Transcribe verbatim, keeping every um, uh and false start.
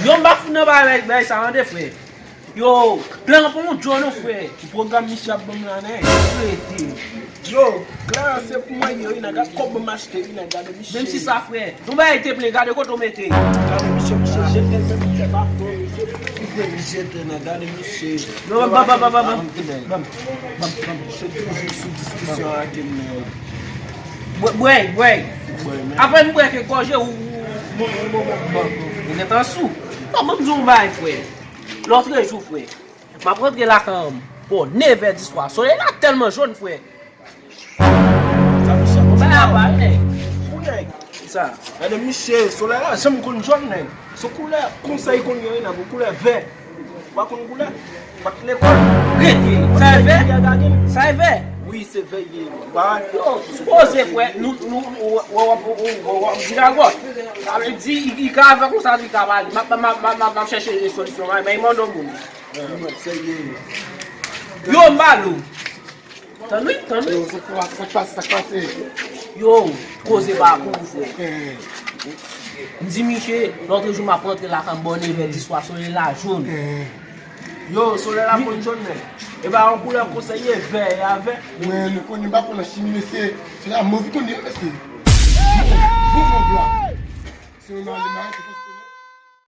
Yo, m pa fout nan bagay, bagay sa, tande, frè. Yo, plan pou yon djò non, frè. Pwogram misye ap ban m la, nèg. Rete. Yo, Clara, se pou mwen, yo, Ina, gad kòb m achte, Ina, gade misye. Menm si sa, frè. Nou bagay te plen, gade kote w mete. Gade misye, misye jete l, menm misye pa fè, misye fè jete nan, gade misye. Non, ban, ban, ban, ban, ban. Ban, ban, ban, ban. Misye toujou sou diskisyon ak mwen. Bwè, bwè, bwè. Bwè, men. Apre m bwè kèk gòje, ou, ou, ou, ou, ou, ou, ou gentan sou. Non, ban m di w yon bagay, frè. Lòtrejou, frè. M ap rantre lakay an bò nevè di swa. Solèy la tèlman jòn, frè. Sa misye ap di la, nèg. Fou, nèg. Sa. Gade misye, solèy la janm konn jòn, nèg. Se koulè konsa li konn genyen, nèg, koulè vè. Ou pa konn koulè? Ou pa t lekòl? Rete. Sa e vè? Sa e vè? Wi, se vè li ye. Yo, poze, frè. Nou, nou, ou, ou, ou, ou, ou di gagòt. Sa vle di, li, li ka avè konsa, li ka pale. M ap, m ap, m ap, m ap, m ap chèche solisyon, men, men, mande yon moun. Yo, m ba l ou. Tann wi, tann wi. Yo, sa k pase, sa k pase? Yo, koze pa kou, frè. M di misye, lòtrejou m ap rantre lakay m bò nevè di swa, solèy la jòn. Yo, solèy la konn jòn, men. E pa yon koulè konsa ye, vè, e a vè. Mwen, nou konnen m pa konn nan chimi, mesye. Se la mòv li konn ye, mesye. Mòv, bon mòv la. Se yon mari, mari.